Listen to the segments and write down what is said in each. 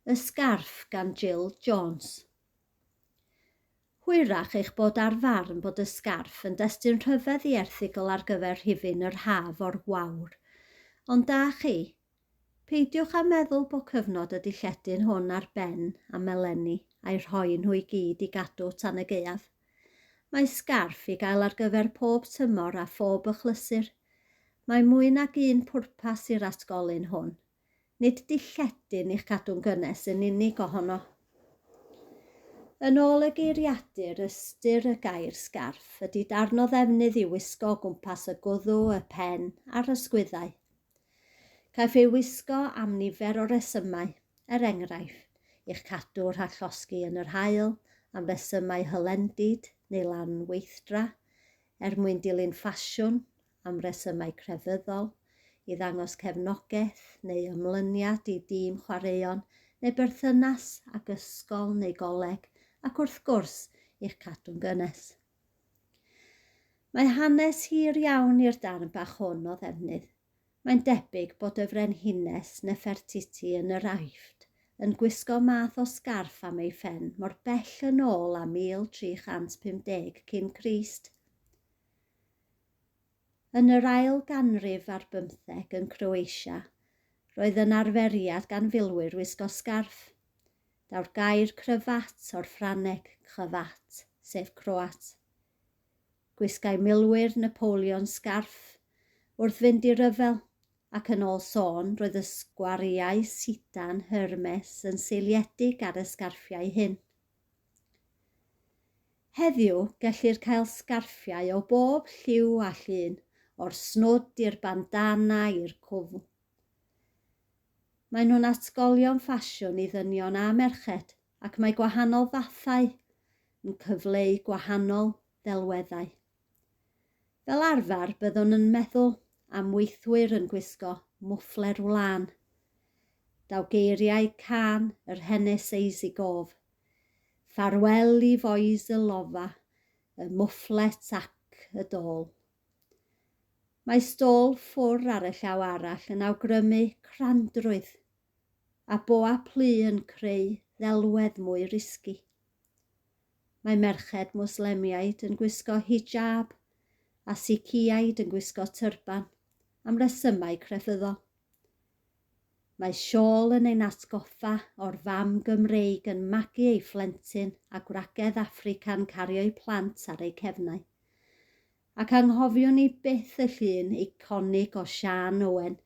Y Sgarff gan Jill Jones. Hwyrach eich bod ar farn bod y sgarff yn destun rhyfedd i erthygl ar gyfer rhifyn yr haf o'r Wawr. Ond da chi, peidiwch â meddwl bod cyfnod y dilledyn hwn ar ben am eleni a'i rhoi nhw i gyd i gadw tan y gaeaf. Mae sgarff i gael ar gyfer pob tymor a phob achlysur. Mae mwy nag un pwrpas i'r atgolyn hwn. Nid dilledyn i'ch cadw'n gynnes yn unig ohono. Yn ôl y geiriadur, ystyr y gair sgarff ydy darn o ddefnydd i'w wisgo o gwmpas y gwddw, y pen a'r ysgwyddau. Caiff ei wisgo am nifer o resymau, er enghraifft, i'ch cadw rhag llosgi yn yr haul, am resymau hylendid neu lanweithdra, er mwyn dilyn ffasiwn, am resymau crefyddol, i ddangos cefnogaeth neu ymlyniad i dîm chwaraeon neu berthynas ag ysgol neu goleg ac wrth gwrs i'ch cadw'n gynnes. Mae hanes hir iawn i'r darn bach hwn o ddefnydd. Mae'n debyg bod y frenhines Nefertiti yn yr Aifft yn gwisgo math o sgarff am ei phen mor bell yn ôl â 1350 cyn Crist. Yn yr ail ganrif ar bymtheg yn Croatia, roedd yn arferiad gan filwyr wisgo sgarff. Daw'r gair cravat o'r Ffrangeg cravate, sef Croat. Gwisgai milwyr Napoleon sgarff wrth fynd i ryfel, ac yn ôl sôn roedd y sgwariau sidan Hermes yn seiliedig ar y sgarffiau hyn. Heddiw, gellir cael sgarffiau o bob lliw a llun, o'r snwd i'r bandana i'r cwfl. Maen nhw'n atgolion ffasiwn i ddynion a merched ac mae gwahanol fathau yn cyfleu gwahanol ddelweddau. Fel arfer, byddwn yn meddwl am weithwyr yn gwisgo mwffler wlân. Daw geiriau cân yr Hennes Eis i gof. Ffarwel i fois y lofa, y mwfflet ac y dôl. Mae stôl ffwr ar y llaw arall yn awgrymu crandrwydd, a boa plu yn creu ddelwedd mwy risky. Mae merched Mwslemiaid yn gwisgo hijab a Sikhiaid yn gwisgo tyrban am resymau crefyddol. Mae siôl yn ein atgoffa o'r fam Gymreig yn magu ei phlentyn a gwragedd Affrica'n cario'u plant ar eu cefnau. Ac anghofiwn ni byth y llun eiconig o Siân Owen,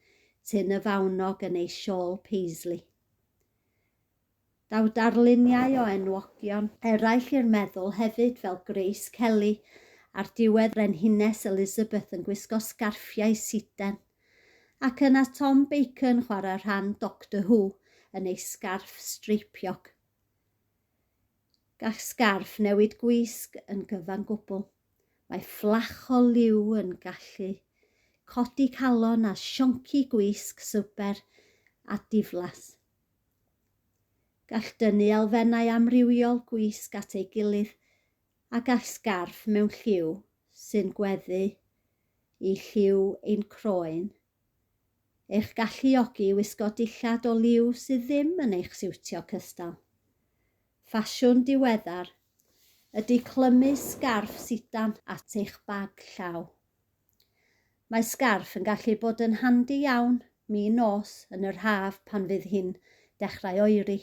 Tyn y Fawnog yn ei siôl paisley. Daw darluniau o enwogion eraill i'r meddwl hefyd fel Grace Kelly a'r diwedd Frenhines Elizabeth yn gwisgo sgarffiau sidan, ac yna Tom Baker yn chwarae rhan Doctor Who yn ei sgarff streipiog. Gall sgarff newid gwisg yn gyfan gwbl. Mae fflach o liw yn gallu codi calon a sionci gwisg swper a diflas. Gall dynnu elfennau amrywiol gwisg at ei gilydd a gall sgarff mewn lliw sy'n gweddu i lliw ein croen eich galluogi i wisgo dillad o liw sydd ddim yn eich siwtio cystal. Ffasiwn diweddar ydy clymu sgarff sidan at eich bag llaw. Mae sgarff yn gallu bod yn handi iawn min nos yn yr haf pan fydd hi'n dechrau oeri,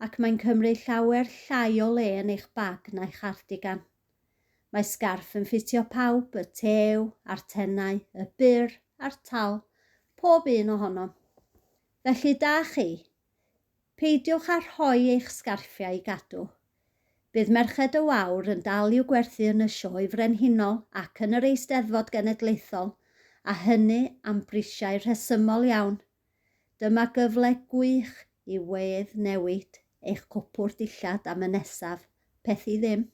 ac mae'n cymryd llawer llai o le yn eich bag na'i chardigan. Mae sgarff yn ffitio pawb, y tew a'r tenau, y byr a'r tal, pob un ohonom. Felly da chi, Peidiwch â rhoi eich sgarffiau i gadw. Bydd Merched y Wawr yn dal i'w gwerthu yn y Sioe Frenhinol ac yn yr Eisteddfod Genedlaethol, a hynny am brisiau rhesymol iawn. Dyma gyfle gwych i wedd newid eich cwpwrdd dillad am y nesaf peth i ddim.